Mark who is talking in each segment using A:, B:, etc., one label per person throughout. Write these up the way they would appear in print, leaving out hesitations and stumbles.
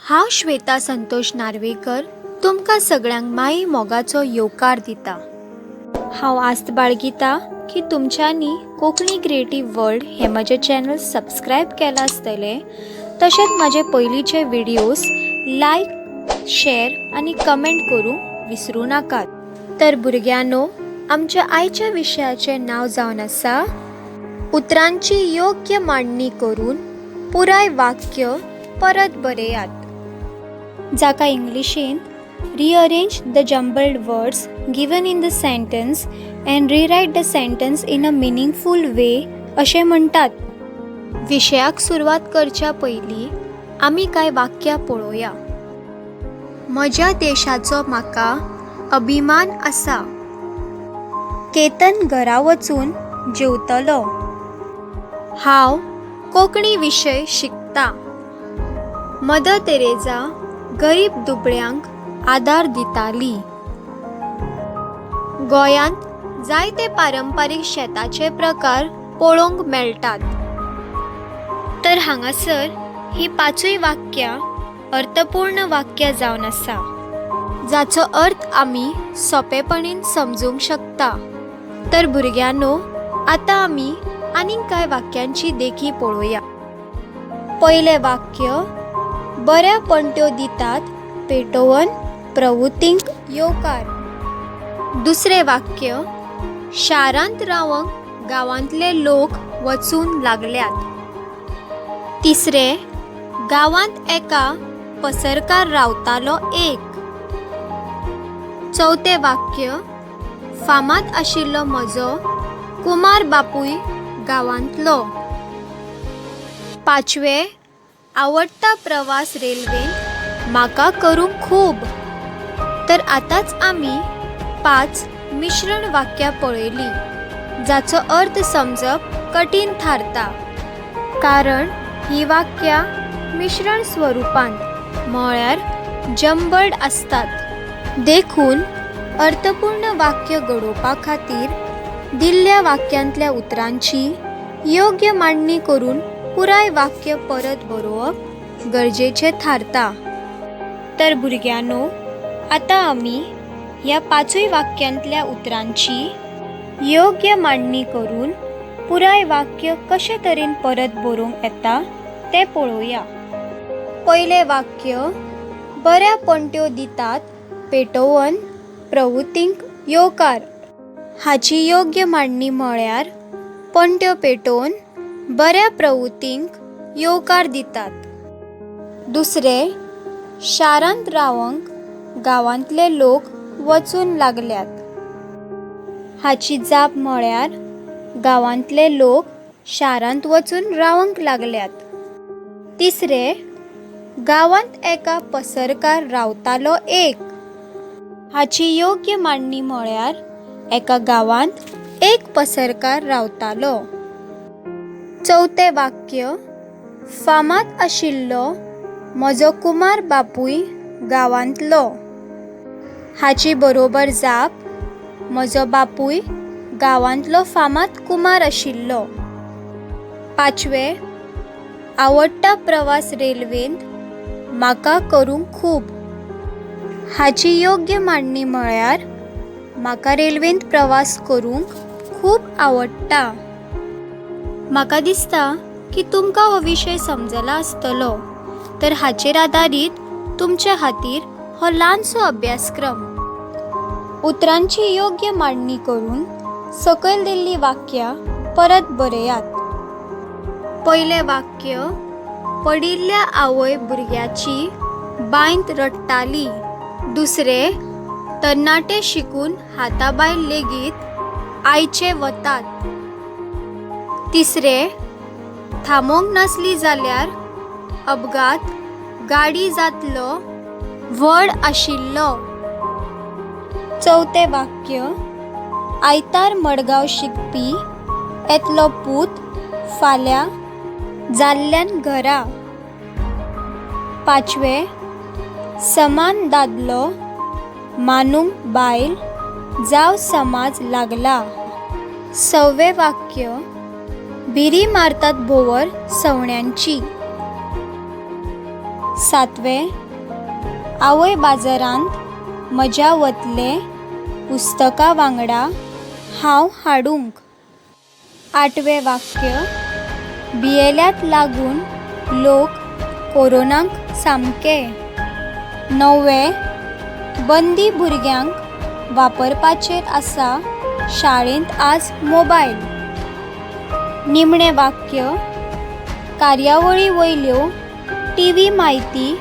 A: हांव श्वेता संतोष नार्वेकर तुमकां सगळ्यांक माई मोगाचो येवकार दिता. हांव आस्त बाळगिता की तुमच्यांनी कोंकणी क्रिएटीव वर्ल्ड हें म्हजें चॅनल सबस्क्रायब केलां आसतलें, तशेंच म्हाजे पयलींचे विडियोज लायक, शेर आनी कमेंट करूंक विसरूं नाकात. तर भुरग्यांनो, आमच्या आयच्या विशयाचें नांव जावन आसा उतरांची योग्य मांडणी करून पुराय वाक्य परत बरयात, जाका इंग्लिशींत rearrange the jumbled words given in the sentence and rewrite the sentence in a meaningful way अशें म्हणटात. विशयाक सुरवात करच्या पयलीं आमी कांय वाक्यां पळोवया. म्हज्या देशाचो म्हाका अभिमान आसा. केतन घरा वचून जेवतलो. हांव कोंकणी विशय शिकतां. मदर तेरेझा गरीब दुबळ्यांक आदार दिताली. गोंयांत जायते पारंपारीक शेताचे प्रकार पळोवंक मेळटात. तर हांगासर ही पांचूय वाक्यां अर्थपूर्ण वाक्यां जावन आसा, जाचो अर्थ आमी सोंपेपणीन समजूंक शकता. तर भुरग्यांनो, आतां आमी आनीक कांय वाक्यांची देखी पळोवया. पयलें वाक्य, बऱ्या पणट्यो दितात पेटोवन प्रवृत्तींक येवकार. दुसरें वाक्य, शारांत रावंक गांवांतले लोक वचून लागल्यात. तिसरें, गांवांत एका पसरकार रावतालो एक. चवथें वाक्य, फामाद आशिल्लो म्हजो कुमार बापूय गांवांतलो. पांचवें, आवडटा प्रवास रेल्वेन म्हाका करूंक खूब. तर आतांच आमी पांच मिश्रण वाक्यां पळयलीं, जाचो अर्थ समजप कठीण थारता, कारण हीं वाक्यां मिश्रण स्वरुपांत म्हळ्यार जंबल्ड आसतात. देखून अर्थपूर्ण वाक्य घडोवपा खातीर दिल्ल्या वाक्यांतल्या उतरांची योग्य मांडणी करून पुराय वाक्य परत बरोवप गरजेचें थारता. तर भुरग्यांनो, आतां आमी ह्या पांचूय वाक्यांतल्या उतरांची योग्य मांडणी करून पुराय वाक्य कशे तरेन परत बरोवंक येता तें पळोवया. पयलें वाक्य, बऱ्या पणट्यो दितात पेटोवन प्रवृत्तींक येवकार. हाची योग्य मांडणी म्हळ्यार पणट्यो पेटोवन बऱ्या प्रवृत्तींक येवकार दितात. दुसरें, शारांत रावंक गांवांतले लोक वचून लागल्यात. हाची जाप म्हळ्यार गांवांतले लोक शारांत वचून रावंक लागल्यात. तिसरें, गांवांत एका पसरकार रावतालो एक. हाची योग्य मांडणी म्हळ्यार एका गांवांत एक पसरकार रावतालो. चवथें वाक्य, फामाद आशिल्लो म्हजो कुमार बापूय गांवांतलो. हाची बरोबर जाप म्हजो बापूय गांवांतलो फामाद कुमार आशिल्लो. पांचवें, आवडटा प्रवास रेल्वेंत म्हाका करूंक खूब. हाची योग्य मांडणी म्हळ्यार म्हाका रेल्वेंत प्रवास करूंक खूब आवडटा. म्हाका दिसता की तुमकां हो विशय समजला आसतलो. तर हाचेर आदारीत तुमच्या खातीर हो ल्हानसो अभ्यासक्रम. उतरांची योग्य मांडणी करून सकयल दिल्लीं वाक्यां परत बरयात. पयलें वाक्य, पडिल्ल्या आवय भुरग्याची बांयत रडटाली. दुसरें, तरणाटे शिकून हाताभायर लेगीत आयचे वतात. तिसरें, थांबोवंक नासली जाल्यार अपघात गाडी जातलो व्हड आशिल्लो. चवथें वाक्य, आयतार मडगांव शिकपी येतलो पूत फाल्यां जाल्ल्यान घरा. पांचवें, समान दादलो मानूंक बायल जावं समाज लागला. सवें वाक्य, भिरी मारतात भोंवर सवण्यांची. सातवें, आवय बाजारांत म्हज्या वतलें पुस्तकां वांगडा हांव हाडूंक. आठवें वाक्य, भियेल्यात लागून लोक कोरोनाक सामके. णववें, बंदी भुरग्यांक वापरपाचेर आसा शाळेंत आज मोबायल. निमणें वाक्य, कार्यावळी वयल्यो टी व्ही म्हायती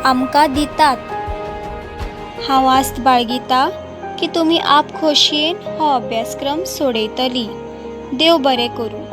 A: आमकां दितात. हांव आस्त बाळगितां की तुमी आपखोशयेन हो अभ्यासक्रम सोडयतलीं. देव बरें करूं.